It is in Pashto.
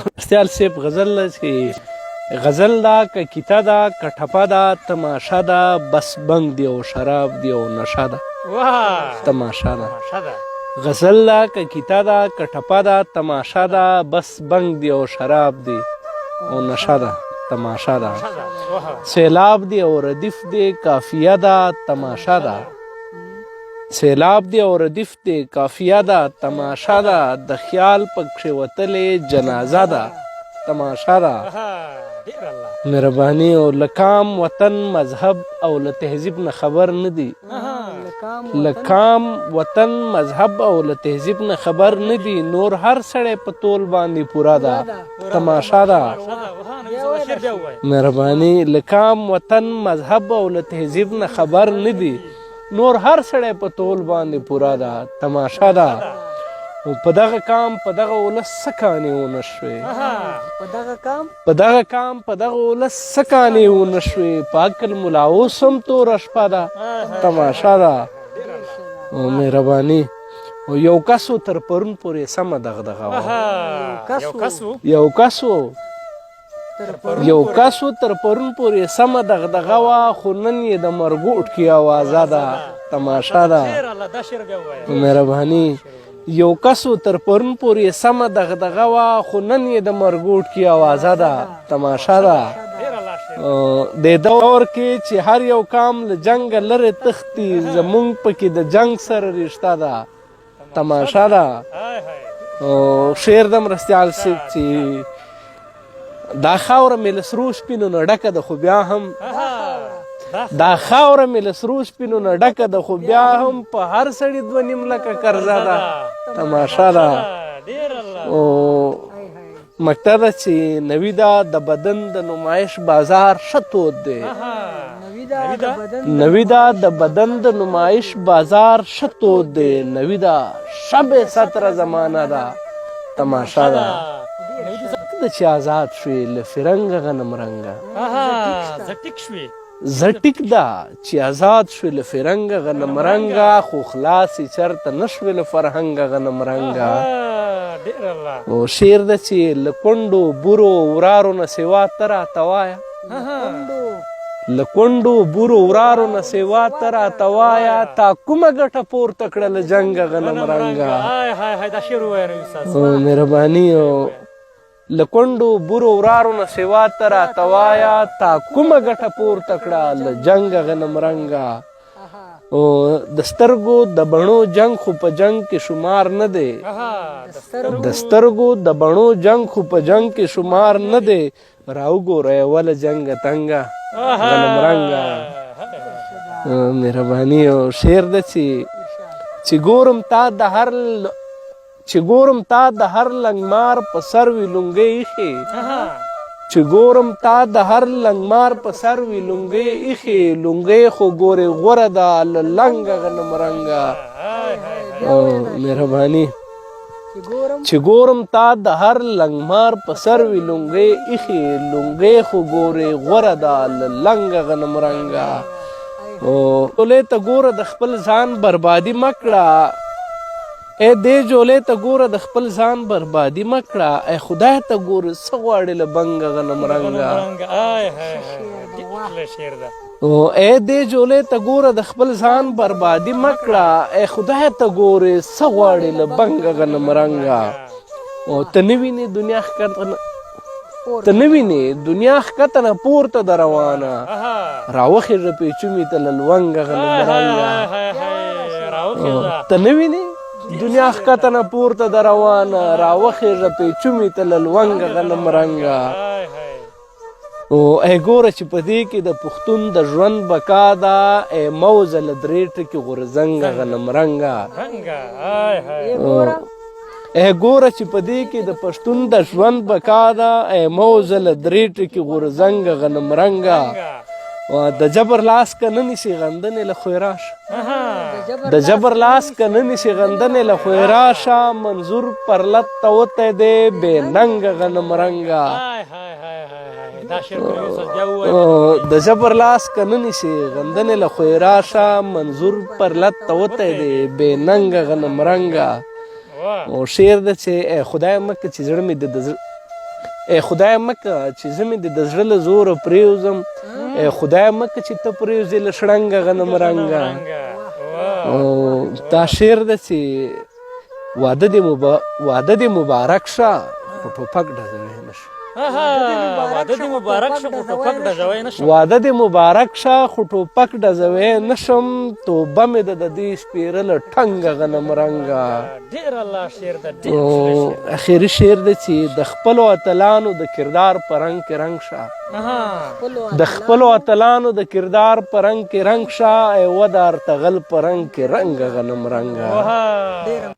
مرستیال صاحب، غزل چې غزل دا که کیته ده که ټپه ده، تماشه ده، بس بنګ دی او شراب دی او نشه ده. واه، تماشه ده. تماشه ده. غزل ده که کیته ده که ټپه ده، تماشه ده، بس بنګ دی او شراب دی او نشه ده، تماشه ده. تماشه ده، واه. سیلاب دی او ردیف دی، کافیه ده، تماشه ده. سیلاب دی او ردیف دی، کافیه ده، تماشه ده. د خیال پکښې وتلې جنازه ده، تماشه ده. ډیر الله. مهرباني. او له کام، وطن، مذهب او له تهذیب نه خبر نه دي. له کام، وطن، مذهب او له تهذیب نه خبر نه دي، نور هر سړی په تول باندې پوره ده، تماشه ده. شعر بیا ووایه. مهرباني. له کام، وطن، مذهب او له تهذیب نه خبر نه دي، نور هر سړی په تول باندې پوره ده، تماشه ده. او په دغه کام، په دغه ولس څه کانې ونه شوې. په دغه کام، په دغه کام، په دغه ولس څه کانې ونه شوې، په عقل ملا اوس هم توره شپه ده، تماشه ده. او مهرباني. او یو کس و، تر پرون پورې سمه دغدغه وه. یو کس و. یو کس و، یو کس و، تر پرون پورې سمه دغدغه وه، خو نن یې د مرګوټ کې اوازه ده، تماشه ده. ډیر الله، دا شعر بیا ووایه. مهرباني. یو کس و، تر پرون پورې سمه دغدغه وه، خو نن یې د مرګوټ کې اوازه ده، تماشه ده. ډیر الله شعر. د دور کې چې هر یو کام له جنګه لرې تښتي، زمونږ پکې د جنګ سره رشته ده، تماشه ده. های های. او شعر د مرستیال صاحب چې دا خاوره مې له سرو سپینو نه ډکه ده، خو بیا هم، دا خاوره مې له سرو سپینو نه ډکه ده، خو بیا هم په هر سړي 2.5 لکه قرضه ده، تماشه ده. ډیر الله. او مکته ده چې نوي دا د بدن د نمایش بازار ښه تود دی. نوی دا د بدن نوي دا د بدن د نمایش بازار ښه تود دی، نوي دا ښه بې ستره زمانه ده، تماشه ده. د چې آزاد شوې له فرنګه غنم رنګه. زه ټیک شوې. زه ټیک ده چې آزاد شوې له فرنګه غنم رنګه، خو خلاصې چرته نه شوې له فرهنګه غنم رنګه. ډیر الله. او شعر ده چې له کونډو، بورو، ورارو نه سوا ته راته وایه، له کونډو، بورو، ورارو نه سوا ته راته وایه، تا کومه ګټه پورته کړه له جنګه غنم رنګه. های های های، دا شعر ووایه نوي استاد. او مهرباني. او له کونډو، بورو، ورارو نه سوا ته راته وایه، تا کومه ګټه پورته کړه له جنګه غنم رنګه. او د سترګو د بڼو جنګ خو په جنګ کې شمار نه دی. د سترګو د بڼو جنګ خو په جنګ کې شمار نه دی، راوګوره وله جنګه تنګه غنم رنګه. مهرباني. او شعر ده چې ګورم تا د هر چې ګورم تا د هر لنګمار په سر وی لونګۍ ایښې، چې ګورم تا د هر لنګمار په سر وی لونګۍ ایښې، لونګۍ خو ګورې غوره ده له لنګه غنم رنګه. او مهرباني. چې ګورم تا د هر لنګمار په سر وی لونګۍ ایښې، لونګۍ خو ګورې غوره ده له لنګه غنم رنګه. او جولې ته ګوره، د خپل ځان بربادي مه کړه. ای دې جولې ته ګوره، د خپل ځان بربادي مه کړه. ای خدای ته ګوره، څه غواړې له بنګه غنم رنګه. آی های های، شعر ده. او ای دې جولې ته ګوره، د خپل ځان بربادي مه کړه. ای خدای ته ګوره، څه غواړې له بنګه غنم رنګه. او ته نه وینې دنیا ښکته نه، ته نه وینې دنیا ښکته نه پورته ده روانه، راوخېژه پیچومي ته له لونګه غنم رنګه. ته نه وینې دنیا ښکته نه پورته ده روانه، راوخېژه پیچومي ته له لونګه غنم رنګه. او ای ګوره چې په دې کې د پښتون د ژوند بقا ده، ای موزه له درې ټکي غورځنګه غنم رنګه. ای ګوره چې په دې کې د پښتون د ژوند بقا ده، ای موزه له درې ټکي غورځنګه غنم رنګه. د جبر لاس که نه نیسي غندنې له خو راشه، د جبر لاس که نه نیسي غندنې له خو راشه، منظور پرلت ته وتی دی بې ننګه غنم رنګه. د جبر لاس که نه نیسي غندنې له خو راشه، منظور پرلت ته وتی دی بې ننګه غنم رنګه. او شعر ده چې خدای مکه چې زړه مې د ای خدای مکه چې زه مې د زړه له زوره پرېوځم، ای خدای مکه چې ته پرېوځې له شړنګه غنم رنګه. او دا شعر ده چې واده دې مبارک شه خو ټوپک ډزوی نه شو. واده دې مبارک شه خو ټوپک ډزوی نه شم. واده دې مبارک شه خو ټوپک ډزوی نه شم، توبه مې ده د دې سپېره له ټنګه غنم رنګه. ډېر الله شعر ده، ډېر ښه. اخري شعر ده چې د خپلو اتلانو د کردار په رنګ کې رنګ شه، د خپلو اتلانو د کردار په رنګ کې رنګ شه، ای ودار تغل په رنګ کې رنګه غنم رنګه.